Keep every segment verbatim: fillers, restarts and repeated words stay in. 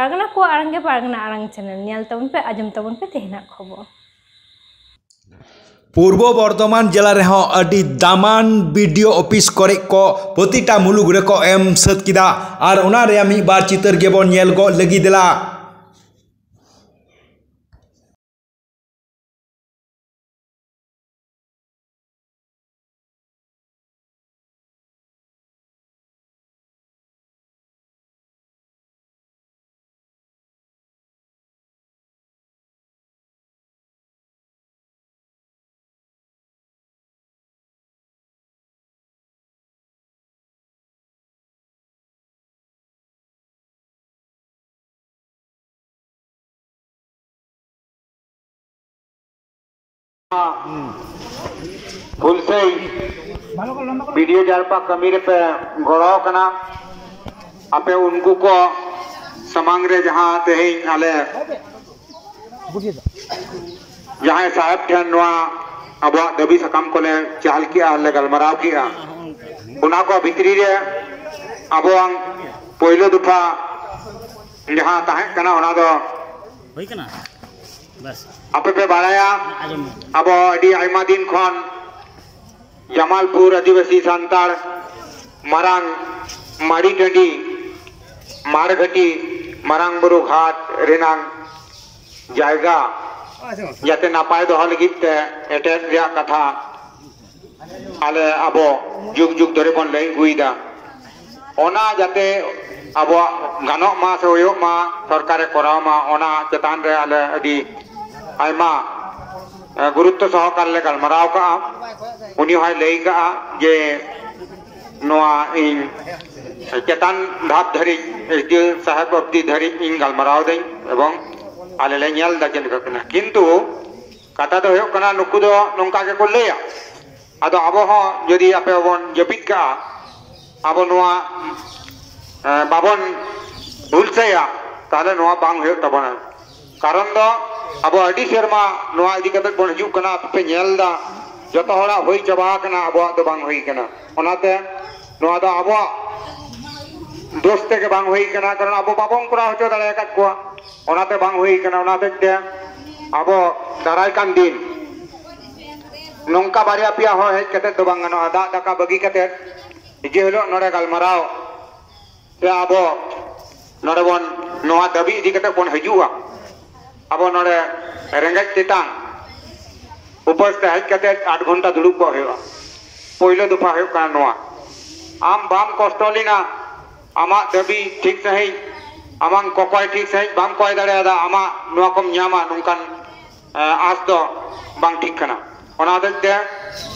ᱯᱟᱨᱜᱟᱱᱟ ᱠᱚᱣᱟᱜ ᱟᱲᱟᱝ ᱜᱮ ᱯᱟᱨᱜᱟᱱᱟ ᱟᱲᱟᱝ ᱪᱮᱱᱮᱞ, ᱧᱮᱞ ᱛᱟᱵᱚᱱ ᱯᱮ, ᱟᱸᱡᱚᱢ ᱛᱟᱵᱚᱱ ᱯᱮ ᱛᱮᱦᱮᱧᱟᱜ ᱠᱷᱚᱵᱚᱨ᱾ ᱯᱩᱨᱵᱚ ᱵᱚᱨᱫᱷᱚᱢᱟᱱ ᱡᱮᱞᱟ ᱨᱮᱦᱚᱸ ᱟᱹᱰᱤ ᱫᱟᱢᱟᱱ ᱵᱤ ᱰᱤ ᱳ ᱚᱯᱷᱤᱥ ᱠᱚᱨᱮ ᱠᱚ ᱯᱨᱚᱛᱤᱴᱟ ᱢᱩᱞᱩᱠ ᱨᱮᱠᱚ ᱮᱢ ᱥᱟᱹᱛ ᱠᱮᱫᱟ᱾ ᱟᱨ ᱚᱱᱟ ᱨᱮᱭᱟᱜ ᱢᱤᱫ ᱵᱟᱨ ᱪᱤᱛᱟᱹᱨ ᱜᱮᱵᱚᱱ ᱧᱮᱞ ᱜᱚᱫ ᱞᱟᱹᱜᱤᱫ ᱫᱮᱞᱟ᱾ ᱦᱩᱞᱥᱟᱹᱭ ᱵᱤ ᱰᱤ ᱳ ᱡᱟᱨᱯᱟ ᱠᱟᱹᱢᱤ ᱨᱮᱯᱮ ᱜᱚᱲᱚ ᱟᱠᱟᱱᱟ᱾ ᱟᱯᱮ ᱩᱱᱠᱩ ᱠᱚ ᱥᱟᱢᱟᱝ ᱨᱮ ᱡᱟᱦᱟᱸ ᱛᱮᱦᱮᱧ ᱟᱞᱮ ᱡᱟᱦᱟᱸᱭ ᱥᱟᱦᱮᱵ ᱴᱷᱮᱱ ᱱᱚᱣᱟ ᱟᱵᱚᱣᱟᱜ ᱫᱟᱹᱵᱤ ᱥᱟᱠᱟᱢ ᱠᱚᱞᱮ ᱪᱟᱞ ᱠᱮᱜᱼᱟ, ᱞᱮ ᱜᱟᱞᱢᱟᱨᱟᱣ ᱠᱮᱜᱼᱟ, ᱚᱱᱟ ᱠᱚ ᱵᱷᱤᱛᱨᱤ ᱨᱮ ᱟᱵᱚᱣᱟᱜ ᱯᱳᱭᱞᱳ ᱫᱚᱯᱷᱟ ᱡᱟᱦᱟᱸ ᱛᱟᱦᱮᱸ ᱠᱟᱱᱟ, ᱚᱱᱟ ᱫᱚ ᱦᱩᱭ ᱠᱟᱱᱟ? ᱵᱟᱥ᱾ ᱟᱯᱮ ᱯᱮ ᱵᱟᱲᱟᱭᱟ, ᱟᱸᱡᱚᱢ ᱢᱮ᱾ ᱟᱵᱚ ᱟᱹᱰᱤ ᱟᱭᱢᱟ ᱫᱤᱱ ᱠᱷᱚᱱ ᱡᱟᱢᱟᱞᱯᱩᱨ ᱟᱹᱫᱤᱵᱟᱹᱥᱤ ᱥᱟᱱᱛᱟᱲ ᱢᱟᱨᱟᱝ ᱢᱟᱹᱨᱤ ᱴᱟᱺᱰᱤ, ᱢᱟᱲᱜᱷᱟᱹᱴᱤ, ᱢᱟᱨᱟᱝ ᱵᱩᱨᱩ ᱜᱷᱟᱴ ᱨᱮᱱᱟᱝ ᱡᱟᱭᱜᱟ ᱡᱟᱛᱮ ᱱᱟᱯᱟᱭ ᱫᱚᱦᱚ ᱞᱟᱹᱜᱤᱫ ᱛᱮ ᱮᱴᱮᱫ ᱨᱮᱭᱟᱜ ᱠᱟᱛᱷᱟ ᱟᱞᱮ ᱟᱵᱚ ᱡᱩᱜᱽ ᱡᱩᱜᱽ ᱫᱷᱚᱨᱮ ᱵᱚᱱ ᱞᱟᱹᱭ ᱟᱹᱜᱩᱭᱮᱫᱟ᱾ ᱚᱱᱟ ᱡᱟᱛᱮ ᱟᱵᱚᱣᱟᱜ ᱜᱟᱱᱚᱜ ᱢᱟ ᱥᱮ ᱦᱩᱭᱩᱜ ᱢᱟ, ᱥᱚᱨᱠᱟᱨᱮ ᱠᱚᱨᱟᱣ ᱢᱟ, ᱚᱱᱟ ᱪᱮᱛᱟᱱ ᱨᱮ ᱟᱞᱮ ᱟᱹᱰᱤ ᱟᱭᱢᱟ, ᱮ, ᱜᱩᱨᱩᱛᱛᱚ ᱥᱚᱦᱚᱠᱟᱨ ᱞᱮ ᱜᱟᱞᱢᱟᱨᱟᱣ ᱠᱟᱜᱼᱟ᱾ ᱩᱱᱤ ᱦᱚᱸᱭ ᱞᱟᱹᱭ ᱠᱟᱜᱼᱟ ᱡᱮ ᱱᱚᱣᱟ ᱤᱧ ᱪᱮᱛᱟᱱ ᱫᱷᱟᱯ ᱫᱷᱟᱹᱨᱤᱡ, ᱮᱥ ᱰᱤ ᱳ ᱥᱟᱦᱮᱵ ᱚᱵᱫᱤ ᱫᱷᱟᱹᱨᱤᱡ ᱤᱧ ᱜᱟᱞᱢᱟᱨᱟᱣ ᱫᱟᱹᱧ ᱮᱵᱚᱝ ᱟᱞᱮ ᱞᱮ ᱧᱮᱞ ᱫᱟ ᱪᱮᱫ ᱞᱮᱠᱟ ᱠᱟᱱᱟ᱾ ᱠᱤᱱᱛᱩ ᱠᱟᱛᱷᱟ ᱫᱚ ᱦᱩᱭᱩᱜ ᱠᱟᱱᱟ, ᱱᱩᱠᱩ ᱫᱚ ᱱᱚᱝᱠᱟ ᱜᱮᱠᱚ ᱞᱟᱹᱭᱟ᱾ ᱟᱫᱚ ᱟᱵᱚ ᱦᱚᱸ ᱡᱩᱫᱤ ᱟᱯᱮ ᱵᱚᱱ ᱡᱟᱹᱯᱤᱫ ᱠᱟᱜᱼᱟ, ᱟᱵᱚ ᱱᱚᱣᱟ, ᱮ, ᱵᱟᱵᱚᱱ ᱦᱩᱞᱥᱟᱹᱭᱟ, ᱛᱟᱦᱚᱞᱮ ᱱᱚᱣᱟ ᱵᱟᱝ ᱦᱩᱭᱩᱜ ᱛᱟᱵᱚᱱᱟ᱾ ᱠᱟᱨᱚᱱ ᱫᱚ ᱟᱵᱚ ᱟᱹᱰᱤ ᱥᱮᱨᱢᱟ ᱱᱚᱣᱟ ᱤᱫᱤ ᱠᱟᱛᱮ ᱵᱚᱱ ᱦᱤᱡᱩᱜ ᱠᱟᱱᱟ, ᱟᱯᱮ ᱯᱮ ᱧᱮᱞ ᱫᱟ, ᱡᱚᱛᱚ ᱦᱚᱲᱟᱜ ᱦᱩᱭ ᱪᱟᱵᱟ ᱟᱠᱟᱱᱟ, ᱟᱵᱚᱣᱟᱜ ᱫᱚ ᱵᱟᱝ ᱦᱩᱭ ᱠᱟᱱᱟ᱾ ᱚᱱᱟᱛᱮ ᱱᱚᱣᱟ ᱫᱚ ᱟᱵᱚᱣᱟᱜ ᱫᱳᱥ ᱛᱮᱜᱮ ᱵᱟᱝ ᱦᱩᱭ ᱠᱟᱱᱟ, ᱠᱟᱨᱚᱱ ᱟᱵᱚ ᱵᱟᱵᱚᱱ ᱠᱚᱨᱟᱣ ᱦᱚᱪᱚ ᱫᱟᱲᱮ ᱟᱠᱟᱫ ᱠᱚᱣᱟ, ᱚᱱᱟᱛᱮ ᱵᱟᱝ ᱦᱩᱭ ᱠᱟᱱᱟ᱾ ᱚᱱᱟ ᱦᱚᱛᱮᱡ ᱛᱮ ᱟᱵᱚ ᱫᱟᱨᱟᱭ ᱠᱟᱱ ᱫᱤᱱ ᱱᱚᱝᱠᱟ ᱵᱟᱨᱭᱟ ᱯᱮᱭᱟ ᱦᱚᱲ ᱦᱮᱡ ᱠᱟᱛᱮ ᱫᱚ ᱵᱟᱝ ᱜᱟᱱᱚᱜᱼᱟ᱾ ᱫᱟᱜ ᱫᱟᱠᱟ ᱵᱟᱹᱜᱤ ᱠᱟᱛᱮ ᱡᱮ ᱦᱤᱞᱳᱜ ᱱᱚᱰᱮ ᱜᱟᱞᱢᱟᱨᱟᱣ ᱥᱮ ᱟᱵᱚ ᱱᱚᱰᱮ ᱵᱚᱱ ᱱᱚᱣᱟ ᱫᱟᱹᱵᱤ ᱤᱫᱤ ᱠᱟᱛᱮ ᱵᱚᱱ ᱦᱤᱡᱩᱜᱼᱟ, ᱟᱵᱚ ᱱᱚᱰᱮ ᱨᱮᱸᱜᱮᱡ ᱛᱮᱛᱟᱝ ᱩᱯᱟᱹᱥ ᱛᱮ ᱦᱮᱡ ᱠᱟᱛᱮ ᱟᱴ ᱜᱷᱚᱱᱴᱟ ᱫᱩᱲᱩᱵ ᱠᱚᱜ ᱦᱩᱭᱩᱜᱼᱟ᱾ ᱯᱳᱭᱞᱳ ᱫᱚᱯᱷᱟ ᱦᱩᱭᱩᱜ ᱠᱟᱱᱟ ᱱᱚᱣᱟ, ᱟᱢ ᱵᱟᱢ ᱠᱚᱥᱴᱚ ᱞᱮᱱᱟ, ᱟᱢᱟᱜ ᱫᱟᱹᱵᱤ ᱴᱷᱤᱠ ᱥᱟᱺᱦᱤᱡ, ᱟᱢᱟᱜ ᱠᱚᱠᱚᱭ ᱴᱷᱤᱠ ᱥᱟᱺᱦᱤᱡ ᱵᱟᱢ ᱠᱚᱭ ᱫᱟᱲᱮᱭᱟᱫᱟ, ᱟᱢᱟᱜ ᱱᱚᱣᱟ ᱠᱚᱢ ᱧᱟᱢᱟ, ᱱᱚᱝᱠᱟᱱ ᱟᱸᱥ ᱫᱚ ᱵᱟᱝ ᱴᱷᱤᱠ ᱠᱟᱱᱟ᱾ ᱚᱱᱟ ᱦᱚᱛᱮᱡ ᱛᱮ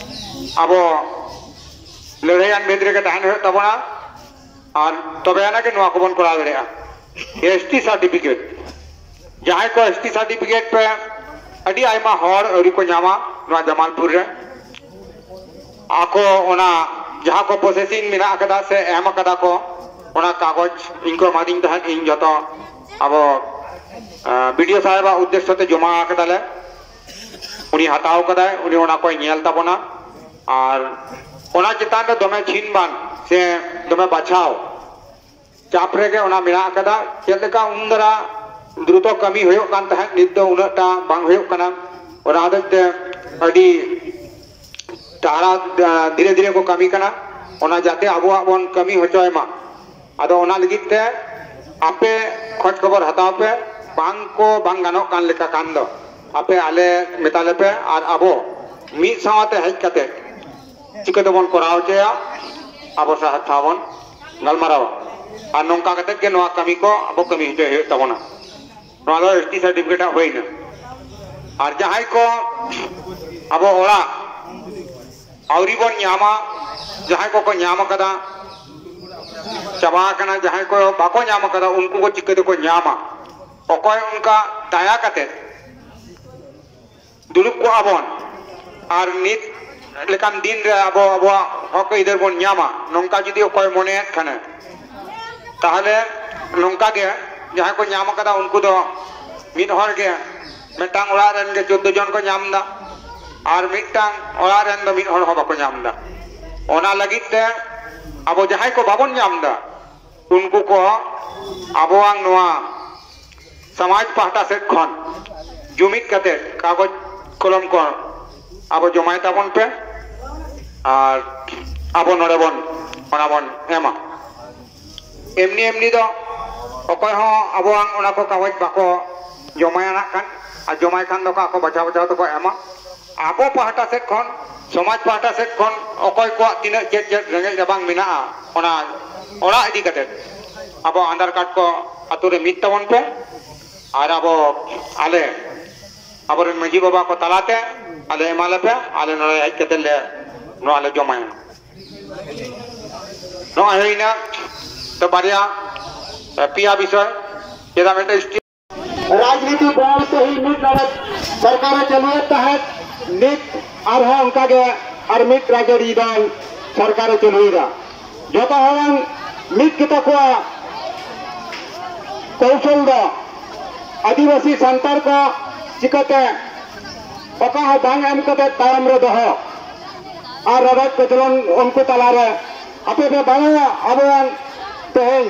ᱟᱵᱚ ᱞᱟᱹᱲᱦᱟᱹᱭᱟᱱ ᱵᱷᱮᱫ ᱨᱮᱜᱮ ᱛᱟᱦᱮᱱ ᱦᱩᱭᱩᱜ ᱛᱟᱵᱚᱱᱟ, ᱟᱨ ᱛᱚᱵᱮ ᱟᱱᱟᱜ ᱜᱮ ᱱᱚᱣᱟ ᱠᱚᱵᱚᱱ ᱠᱚᱨᱟᱣ ᱫᱟᱲᱮᱭᱟᱜᱼᱟ᱾ ᱮᱥ ᱴᱤ ᱥᱟᱨᱴᱤᱯᱷᱤᱠᱮᱴ, ᱡᱟᱦᱟᱸᱭ ᱠᱚ ᱮᱥ ᱴᱤ ᱥᱟᱨᱴᱤᱯᱷᱤᱠᱮᱴ ᱯᱮ, ᱟᱹᱰᱤ ᱟᱭᱢᱟ ᱦᱚᱲ ᱟᱹᱣᱨᱤ ᱠᱚ ᱧᱟᱢᱟ ᱱᱚᱣᱟ ᱡᱟᱢᱟᱞᱯᱩᱨ ᱨᱮ᱾ ᱟᱠᱚ ᱚᱱᱟ ᱡᱟᱦᱟᱸ ᱠᱚ ᱯᱨᱚᱥᱮᱥᱤᱝ ᱢᱮᱱᱟᱜ ᱟᱠᱟᱫᱟ ᱥᱮ ᱮᱢ ᱟᱠᱟᱫᱟ ᱠᱚ, ᱚᱱᱟ ᱠᱟᱜᱚᱡᱽ ᱤᱧ ᱠᱚ ᱮᱢᱟᱫᱤᱧ ᱛᱟᱦᱮᱸᱫ, ᱤᱧ ᱡᱚᱛᱚ ᱟᱵᱚ ᱵᱤ ᱰᱤ ᱳ ᱥᱟᱦᱮᱵᱟᱜ ᱩᱫᱽᱫᱮᱥᱥᱚ ᱛᱮ ᱡᱚᱢᱟ ᱟᱠᱟᱫᱟᱞᱮ᱾ ᱩᱱᱤ ᱦᱟᱛᱟᱣ ᱠᱟᱫᱟᱭ, ᱩᱱᱤ ᱚᱱᱟ ᱠᱚᱭ ᱧᱮᱞ ᱛᱟᱵᱚᱱᱟ᱾ ᱟᱨ ᱚᱱᱟ ᱪᱮᱛᱟᱱ ᱨᱮ ᱫᱚᱢᱮ ᱪᱷᱤᱱ ᱵᱟᱱ ᱥᱮ ᱫᱚᱢᱮ ᱵᱟᱪᱷᱟᱣ ᱪᱟᱯ ᱨᱮᱜᱮ ᱚᱱᱟ ᱢᱮᱱᱟᱜ ᱟᱠᱟᱫᱟ᱾ ᱪᱮᱫ ᱞᱮᱠᱟ ᱩᱱ ᱫᱟᱨᱟ ᱫᱨᱩᱛᱚ ᱠᱟᱹᱢᱤ ᱦᱩᱭᱩᱜ ᱠᱟᱱ ᱛᱟᱦᱮᱸᱫ, ᱱᱤᱛ ᱫᱚ ᱩᱱᱟᱹᱜ ᱴᱟ ᱵᱟᱝ ᱦᱩᱭᱩᱜ ᱠᱟᱱᱟ᱾ ᱚᱱᱟ ᱦᱚᱛᱮᱡ ᱛᱮ ᱟᱹᱰᱤ ᱴᱟᱦᱟᱨᱟ, ᱟ, ᱫᱷᱤᱨᱮ ᱫᱷᱤᱨᱮ ᱠᱚ ᱠᱟᱹᱢᱤ ᱠᱟᱱᱟ, ᱚᱱᱟ ᱡᱟᱛᱮ ᱟᱵᱚᱣᱟᱜ ᱵᱚᱱ ᱠᱟᱹᱢᱤ ᱦᱚᱪᱚᱭ ᱢᱟ᱾ ᱟᱫᱚ ᱚᱱᱟ ᱞᱟᱹᱜᱤᱫ ᱛᱮ ᱟᱯᱮ ᱠᱷᱚᱡᱽ ᱠᱷᱚᱵᱚᱨ ᱦᱟᱛᱟᱣ ᱯᱮ, ᱵᱟᱝ ᱠᱚ ᱵᱟᱝ ᱜᱟᱱᱚᱜ ᱠᱟᱱ ᱞᱮᱠᱟ ᱠᱷᱟᱱ ᱫᱚ ᱟᱯᱮ ᱟᱞᱮ ᱢᱮᱛᱟ ᱞᱮᱯᱮ, ᱟᱨ ᱟᱵᱚ ᱢᱤᱫ ᱥᱟᱶᱛᱮ ᱦᱮᱡ ᱠᱟᱛᱮ ᱪᱤᱠᱟᱹ ᱛᱮᱵᱚᱱ ᱠᱚᱨᱟᱣ ᱦᱚᱪᱚᱭᱟ, ᱟᱵᱚ ᱥᱟᱦᱮᱵ ᱥᱟᱶ ᱵᱚᱱ ᱜᱟᱞᱢᱟᱨᱟᱣᱟ᱾ ᱟᱨ ᱱᱚᱝᱠᱟ ᱠᱟᱛᱮ ᱜᱮ ᱱᱚᱣᱟ ᱠᱟᱹᱢᱤ ᱠᱚ ᱟᱵᱚ ᱠᱟᱹᱢᱤ ᱦᱚᱪᱚᱭ ᱦᱩᱭᱩᱜ ᱛᱟᱵᱚᱱᱟ᱾ ᱱᱚᱣᱟ ᱫᱚ ᱮᱥ ᱴᱤ ᱥᱟᱨᱴᱤᱯᱷᱤᱠᱮᱴ ᱦᱩᱭᱱᱟ᱾ ᱟᱨ ᱡᱟᱦᱟᱸᱭ ᱠᱚ ᱟᱵᱚ ᱚᱲᱟᱜ ᱟᱹᱣᱨᱤ ᱵᱚᱱ ᱧᱟᱢᱟ, ᱡᱟᱦᱟᱸᱭ ᱠᱚᱠᱚ ᱧᱟᱢ ᱟᱠᱟᱫᱟ, ᱪᱟᱵᱟ ᱟᱠᱟᱱᱟ, ᱡᱟᱦᱟᱸᱭ ᱠᱚ ᱵᱟᱠᱚ ᱧᱟᱢ ᱟᱠᱟᱫᱟ, ᱩᱱᱠᱩ ᱠᱚ ᱪᱤᱠᱟᱹ ᱛᱮᱠᱚ ᱧᱟᱢᱟ? ᱚᱠᱚᱭ ᱚᱱᱠᱟ ᱫᱟᱭᱟ ᱠᱟᱛᱮ ᱫᱩᱲᱩᱵ ᱠᱚᱜᱼᱟ ᱵᱚᱱ ᱟᱨ ᱱᱤᱛ ᱞᱮᱠᱟᱱ ᱫᱤᱱ ᱨᱮ ᱟᱵᱚ ᱟᱵᱚᱣᱟᱜ ᱦᱚᱠ ᱟᱹᱭᱫᱟᱹᱨ ᱵᱚᱱ ᱧᱟᱢᱟ, ᱱᱚᱝᱠᱟ ᱡᱩᱫᱤ ᱚᱠᱚᱭ ᱢᱚᱱᱮᱭᱮᱫ ᱠᱷᱟᱱᱮ, ᱛᱟᱦᱚᱞᱮ ᱱᱚᱝᱠᱟ ᱜᱮ ᱡᱟᱦᱟᱸᱭ ᱠᱚ ᱧᱟᱢ ᱟᱠᱟᱫᱟ ᱩᱱᱠᱩ ᱫᱚ ᱢᱤᱫ ᱦᱚᱲ ᱜᱮ, ᱢᱤᱫᱴᱟᱝ ᱚᱲᱟᱜ ᱨᱮᱱ ᱜᱮ ᱪᱳᱫᱽᱫᱳ ᱡᱚᱱ ᱠᱚ ᱧᱟᱢ ᱮᱫᱟ, ᱟᱨ ᱢᱤᱫᱴᱟᱝ ᱚᱲᱟᱜ ᱨᱮᱱ ᱫᱚ ᱢᱤᱫ ᱦᱚᱲ ᱦᱚᱸ ᱵᱟᱠᱚ ᱧᱟᱢ ᱮᱫᱟ᱾ ᱚᱱᱟ ᱞᱟᱹᱜᱤᱫ ᱛᱮ ᱟᱵᱚ ᱡᱟᱦᱟᱸᱭ ᱠᱚ ᱵᱟᱵᱚᱱ ᱧᱟᱢ ᱮᱫᱟ, ᱩᱱᱠᱩ ᱠᱚ ᱟᱵᱚᱣᱟᱜ ᱱᱚᱣᱟ ᱥᱚᱢᱟᱡᱽ ᱯᱟᱦᱴᱟ ᱥᱮᱫ ᱠᱷᱚᱱ ᱡᱩᱢᱤᱫ ᱠᱟᱛᱮ ᱠᱟᱜᱚᱡᱽ ᱠᱚᱞᱚᱢ ᱠᱚ ᱟᱵᱚ ᱡᱚᱢᱟᱭ ᱛᱟᱵᱚᱱ ᱯᱮ, ᱟᱨ ᱟᱵᱚ ᱱᱚᱰᱮ ᱵᱚᱱ, ᱚᱱᱟ ᱵᱚᱱ ᱮᱢᱟ᱾ ᱮᱢᱱᱤ ᱮᱢᱱᱤ ᱫᱚ ᱚᱠᱚᱭ ᱦᱚᱸ ᱟᱵᱚᱣᱟᱜ ᱚᱱᱟ ᱠᱚ ᱠᱟᱜᱚᱡᱽ ᱵᱟᱠᱚ ᱡᱚᱢᱟᱭᱟ ᱱᱟᱜ ᱠᱷᱟᱱ, ᱟᱨ ᱡᱚᱢᱟᱭ ᱠᱷᱟᱱ ᱫᱚᱠᱚ ᱟᱠᱚ ᱵᱟᱪᱷᱟᱣ ᱵᱟᱪᱷᱟᱣ ᱛᱮᱠᱚ ᱮᱢᱟ᱾ ᱟᱵᱚ ᱯᱟᱦᱴᱟ ᱥᱮᱫ ᱠᱷᱚᱱ, ᱥᱚᱢᱟᱡᱽ ᱯᱟᱦᱴᱟ ᱥᱮᱫ ᱠᱷᱚᱱ ᱚᱠᱚᱭ ᱠᱚᱣᱟᱜ ᱛᱤᱱᱟᱹᱜ ᱪᱮᱫ ᱪᱮᱫ ᱨᱮᱸᱜᱮᱡ ᱨᱟᱵᱟᱝ ᱢᱮᱱᱟᱜᱼᱟ, ᱚᱱᱟ ᱚᱲᱟᱜ ᱤᱫᱤ ᱠᱟᱛᱮ ᱟᱵᱚ ᱟᱫᱷᱟᱨ ᱠᱟᱨᱰ ᱠᱚ ᱟᱛᱳ ᱨᱮ ᱢᱤᱫ ᱛᱟᱵᱚᱱ ᱯᱮ, ᱟᱨ ᱟᱵᱚ, ᱟᱞᱮ, ᱟᱵᱚᱨᱮᱱ ᱢᱟᱹᱡᱷᱤ ᱵᱟᱵᱟ ᱠᱚ ᱛᱟᱞᱟᱛᱮ ᱟᱞᱮ ᱮᱢᱟ ᱞᱮᱯᱮ, ᱟᱞᱮ ᱱᱚᱰᱮ ᱦᱮᱡ ᱠᱟᱛᱮ ᱞᱮ ᱱᱚᱣᱟ ᱞᱮ ᱡᱚᱢᱟᱭᱟ᱾ ᱱᱚᱣᱟ ᱦᱩᱭᱱᱟ ᱛᱚ ᱵᱟᱨᱭᱟ, ᱯᱮᱭᱟ ᱵᱤᱥᱚᱭ᱾ ᱪᱮᱫᱟᱜ ᱢᱤᱫᱴᱮᱱ ᱨᱟᱡᱽᱱᱤᱛᱤ ᱵᱚᱞ ᱛᱮᱦᱮᱧ ᱢᱤᱫ ᱞᱟᱹᱜᱤᱫ ᱥᱚᱨᱠᱟᱨᱮ ᱪᱟᱹᱞᱩᱭᱮᱫ ᱛᱟᱦᱮᱸᱫ, ᱱᱤᱛ ᱟᱨᱦᱚᱸ ᱚᱱᱠᱟᱜᱮ ᱟᱨ ᱢᱤᱫ ᱴᱨᱟᱡᱮᱰᱤ ᱫᱚ ᱥᱚᱨᱠᱟᱨᱮ ᱪᱟᱹᱞᱩᱭᱮᱫᱟ᱾ ᱡᱚᱛᱚ ᱦᱚᱲ ᱢᱤᱫ ᱜᱮᱛᱟ ᱠᱚᱣᱟ ᱠᱚᱣᱥᱚᱞ ᱫᱚ ᱟᱹᱫᱤᱵᱟᱹᱥᱤ ᱥᱟᱱᱛᱟᱲ ᱠᱚ ᱪᱤᱠᱟᱹᱛᱮ ᱚᱠᱟ ᱦᱚᱸ ᱵᱟᱝ ᱮᱢ ᱠᱟᱛᱮ ᱛᱟᱭᱚᱢ ᱨᱮ ᱫᱚᱦᱚ ᱟᱨ ᱨᱚᱰᱚᱡ ᱠᱚᱪᱞᱚᱱ ᱩᱱᱠᱩ ᱛᱟᱞᱟᱨᱮ᱾ ᱟᱯᱮ ᱯᱮ ᱵᱟᱲᱟᱭᱟ ᱟᱵᱚᱣᱟᱜ ᱛᱮᱦᱮᱧ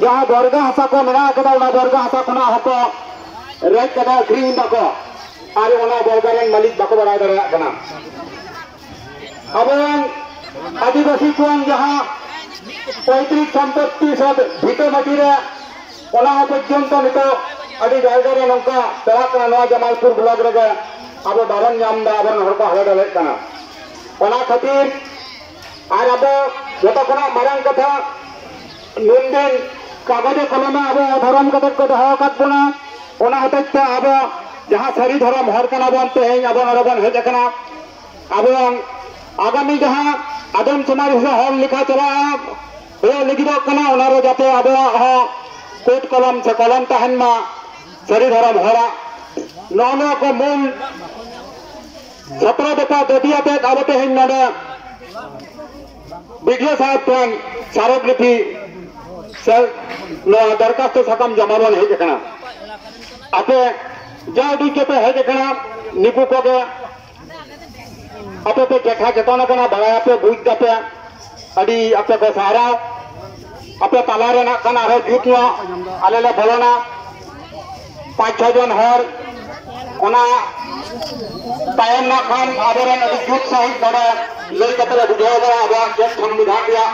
ᱡᱟᱦᱟᱸ ᱵᱚᱨᱜᱟ ᱦᱟᱥᱟ ᱠᱚ ᱢᱮᱱᱟᱜ ᱟᱠᱟᱫᱟ, ᱚᱱᱟ ᱵᱚᱨᱜᱟ ᱦᱟᱥᱟ ᱠᱷᱚᱱᱟᱜ ᱦᱚᱸᱠᱚ ᱨᱮᱡ ᱠᱟᱛᱮ ᱟᱹᱠᱷᱨᱤᱧ ᱫᱟᱠᱚ, ᱟᱨ ᱚᱱᱟ ᱵᱚᱨᱜᱟ ᱨᱮᱱ ᱢᱟᱹᱞᱤᱠ ᱵᱟᱠᱚ ᱵᱟᱲᱟᱭ ᱫᱟᱲᱮᱭᱟᱜ ᱠᱟᱱᱟ᱾ ᱟᱵᱚᱨᱮᱱ ᱟᱹᱫᱤᱵᱟᱹᱥᱤ ᱠᱚᱣᱟᱜ ᱡᱟᱦᱟᱸ ᱯᱚᱭᱛᱨᱤᱠ ᱥᱚᱢᱯᱚᱛᱛᱤ ᱥᱮ ᱵᱷᱤᱴᱟᱹ ᱢᱟᱹᱴᱤ ᱨᱮ, ᱚᱱᱟ ᱦᱚᱸ ᱯᱚᱨᱡᱚᱱᱛᱚ ᱱᱤᱛᱚᱜ ᱟᱹᱰᱤ ᱡᱟᱭᱜᱟ ᱨᱮ ᱱᱚᱝᱠᱟ ᱪᱟᱞᱟᱜ ᱠᱟᱱᱟ᱾ ᱱᱚᱣᱟ ᱡᱟᱢᱟᱞᱯᱩᱨ ᱵᱞᱚᱠ ᱨᱮᱜᱮ ᱟᱵᱚ ᱵᱟᱵᱚᱱ ᱧᱟᱢ ᱮᱫᱟ, ᱟᱵᱚᱨᱮᱱ ᱦᱚᱲ ᱠᱚ ᱦᱟᱞᱮ ᱰᱟᱞᱮᱜ ᱠᱟᱱᱟ᱾ ᱚᱱᱟ ᱠᱷᱟᱹᱛᱤᱨ ᱟᱨ ᱟᱵᱚ ᱡᱚᱛᱚ ᱠᱷᱚᱱᱟᱜ ᱢᱟᱨᱟᱝ ᱠᱟᱛᱷᱟ, ᱱᱩᱱᱫᱤᱱ ᱠᱟᱜᱚᱡᱮ ᱠᱚᱞᱚᱢᱮ ᱟᱵᱚ ᱚᱫᱷᱚᱨᱚᱢ ᱠᱟᱛᱮ ᱠᱚ ᱫᱚᱦᱚ ᱟᱠᱟᱫ ᱵᱚᱱᱟ᱾ ᱚᱱᱟ ᱦᱚᱛᱮᱡ ᱛᱮ ᱟᱵᱚ ᱡᱟᱦᱟᱸ ᱥᱟᱹᱨᱤ ᱫᱷᱚᱨᱚᱢ ᱦᱚᱲ ᱠᱟᱱᱟ ᱵᱚᱱ, ᱛᱮᱦᱮᱧ ᱟᱵᱚ ᱱᱚᱰᱮ ᱵᱚᱱ ᱦᱮᱡ ᱟᱠᱟᱱᱟ᱾ ᱟᱵᱚ ᱟᱜᱟᱢᱤ ᱡᱟᱦᱟᱸ ᱟᱫᱚᱢ ᱥᱚᱢᱟᱡᱽ ᱨᱮ ᱦᱚᱲ ᱞᱮᱠᱷᱟ ᱪᱟᱞᱟᱜᱼᱟ, ᱦᱩᱭᱩᱜ ᱞᱟᱹᱜᱤᱫᱚᱜ ᱠᱟᱱᱟ, ᱚᱱᱟᱨᱮ ᱡᱟᱛᱮ ᱟᱵᱚᱣᱟᱜ ᱦᱚᱸ ᱠᱳᱰ ᱠᱚᱞᱚᱢ ᱥᱮ ᱠᱚᱞᱚᱢ ᱛᱟᱦᱮᱱ ᱢᱟ ᱥᱟᱹᱨᱤ ᱫᱷᱚᱨᱚᱢ ᱦᱚᱲᱟᱜ᱾ ᱱᱚᱜᱼᱚ ᱱᱚᱣᱟ ᱠᱚ ᱢᱩᱞ ᱥᱚᱛᱨᱚ ᱫᱚᱯᱷᱟ ᱫᱟᱹᱵᱤ ᱟᱛᱮᱫ ᱟᱵᱚ ᱛᱮᱦᱮᱧ ᱱᱚᱰᱮ ᱵᱤᱰᱤᱳ ᱥᱟᱦᱮᱵ ᱴᱷᱮᱱ ᱥᱟᱨᱚᱠ ᱞᱤᱯᱤ ᱥᱮ ᱱᱚᱣᱟ ᱫᱚᱨᱠᱷᱟᱥᱛᱚ ᱥᱟᱠᱟᱢ ᱡᱚᱢᱟ ᱵᱚᱱ ᱦᱮᱡ ᱟᱠᱟᱱᱟ᱾ ᱟᱯᱮ ᱡᱟ ᱩᱰᱩᱡ ᱜᱮᱯᱮ ᱦᱮᱡ ᱟᱠᱟᱱᱟ, ᱱᱩᱠᱩ ᱠᱚᱜᱮ ᱟᱯᱮ ᱯᱮ ᱪᱮᱴᱷᱟ ᱪᱮᱛᱚᱱ ᱟᱠᱟᱱᱟ, ᱵᱟᱲᱟᱭᱟᱯᱮ, ᱵᱩᱡᱽ ᱫᱟᱯᱮ, ᱟᱹᱰᱤ ᱟᱯᱮ ᱠᱚ ᱥᱟᱨᱦᱟᱣ᱾ ᱟᱯᱮ ᱛᱟᱞᱟ ᱨᱮ ᱱᱟᱜ ᱠᱷᱟᱱ ᱟᱨᱦᱚᱸ ᱡᱩᱛ ᱧᱚᱜ ᱟᱞᱮ ᱞᱮ ᱵᱚᱞᱚᱱᱟ, ᱯᱟᱸᱪ ᱪᱷᱚ ᱡᱚᱱ ᱦᱚᱲ᱾ ᱚᱱᱟ ᱛᱟᱭᱚᱢ ᱱᱟᱜ ᱠᱷᱟᱱ ᱟᱵᱚᱨᱮᱱ ᱟᱹᱰᱤ ᱡᱩᱛ ᱥᱟᱺᱦᱤᱡ ᱱᱚᱰᱮ ᱞᱟᱹᱭ ᱠᱟᱛᱮ ᱞᱮ ᱵᱩᱡᱷᱟᱹᱣ ᱫᱟᱲᱮᱭᱟᱜᱼᱟ ᱟᱵᱚᱣᱟᱜ ᱪᱮᱫ ᱥᱚᱝᱵᱤᱫᱷᱟᱱ ᱨᱮᱭᱟᱜ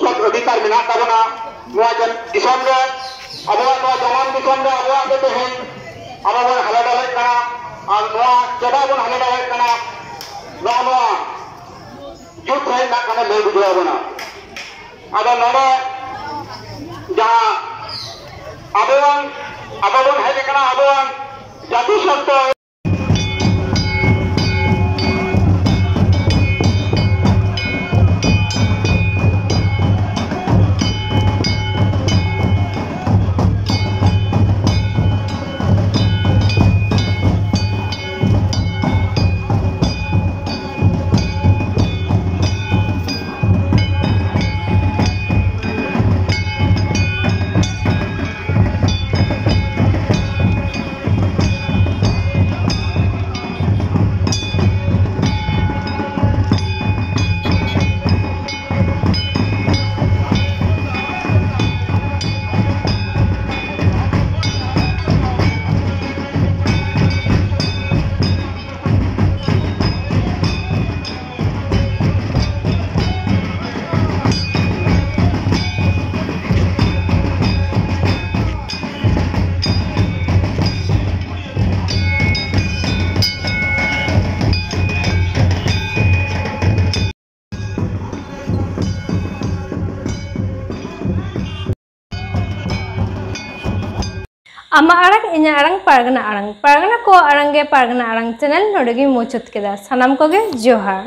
ᱪᱮᱫ ᱚᱫᱷᱤᱠᱟᱨ ᱢᱮᱱᱟᱜ ᱛᱟᱵᱚᱱᱟ ᱱᱚᱣᱟ ᱡᱟᱱ-, ᱫᱤᱥᱚᱢ ᱨᱮ, ᱟᱵᱚᱣᱟᱜ ᱱᱚᱣᱟ ᱡᱟᱱᱟᱢ ᱫᱤᱥᱚᱢ ᱨᱮ ᱟᱵᱚᱣᱟᱜ ᱜᱮ ᱛᱮᱦᱮᱧ ᱟᱵᱚ ᱵᱚᱱ ᱦᱟᱞᱮ ᱰᱟᱞᱮᱜ ᱠᱟᱱᱟ᱾ ᱟᱨ ᱱᱚᱣᱟ ᱪᱮᱫᱟᱜ ᱵᱚᱱ ᱦᱟᱞᱮ ᱰᱟᱞᱮᱜ ᱠᱟᱱᱟ, ᱱᱚᱜᱼᱚ ᱱᱚᱣᱟ ᱡᱩᱛ ᱥᱟᱺᱦᱤᱡ ᱱᱟᱜ ᱠᱷᱟᱱᱮ ᱞᱟᱹᱭ ᱵᱩᱡᱷᱟᱹᱣ ᱟᱵᱚᱱᱟ᱾ ᱟᱫᱚ ᱱᱚᱰᱮ ᱡᱟᱦᱟᱸ ᱟᱵᱚᱣᱟᱜ, ᱟᱵᱚ ᱵᱚᱱ ᱦᱮᱡ ᱟᱠᱟᱱᱟ ᱟᱵᱚᱣᱟᱜ ᱡᱟᱹᱛᱤ ᱥᱟᱶᱛᱟ᱾ ᱟᱢᱟᱜ ᱟᱲᱟᱝ, ᱤᱧᱟᱹᱜ ᱟᱲᱟᱝ, ᱯᱟᱨᱜᱟᱱᱟ ᱟᱲᱟᱝ᱾ ᱯᱟᱨᱜᱟᱱᱟ ᱠᱚᱣᱟᱜ ᱟᱲᱟᱝ ᱜᱮ ᱯᱟᱨᱜᱟᱱᱟ ᱟᱲᱟᱝ ᱪᱮᱱᱮᱞ ᱱᱚᱰᱮ ᱜᱮᱧ ᱢᱩᱪᱟᱹᱫ ᱠᱮᱫᱟ᱾ ᱥᱟᱱᱟᱢ ᱠᱚᱜᱮ ᱡᱚᱦᱟᱨ᱾